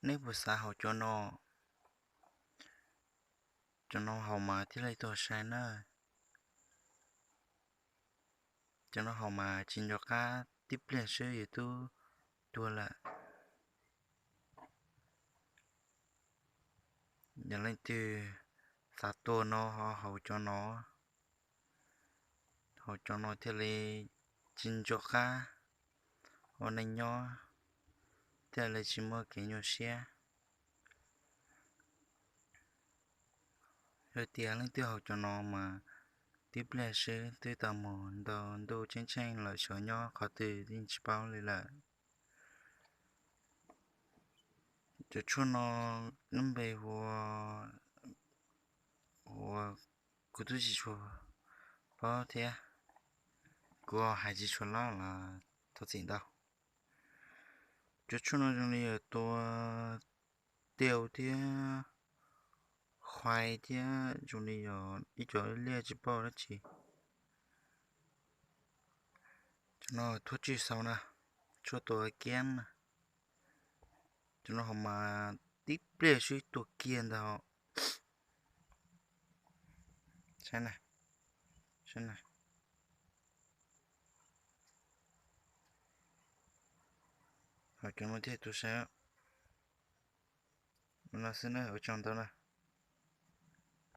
Nej puas xav haus cov no? Cov no haus mas thiaj li tuag sai na. Cov no haus mas tsis nco qab, tib pliag xwb yus twb tuag lawm. Yog leej twg xav tuag no ho haus cov no, haus cov no thiaj li tsis nco qab ua neej nyob, thiaj li tsis muaj kev nyuaj siab. Yog tias leej twg haus cov no mas tib pliag xwb twb tau mus ntaus ntuj ceeb tsheej lawm, xyov nyob qhov twg yeej tsis paub li lawm. Cov tshuaj no lub npe hu ua, kuv twb tsis tshua paub thiab, kuv hais tsis tshua loj los thov txim ntau. Cov tshuaj no zoo li yog tua tiau thiab, khuai thiab, zoo li yog ib co liaj tsis paub dab tsi. Cov no thuab tswj xau na, tshuaj tua kiab na. Cov no ho mas tib pliag xwb tuag kiag ntag. Saib na, saib na. Ho cov no thiaj tus saib. No xwb na, ua tsaug ntau na.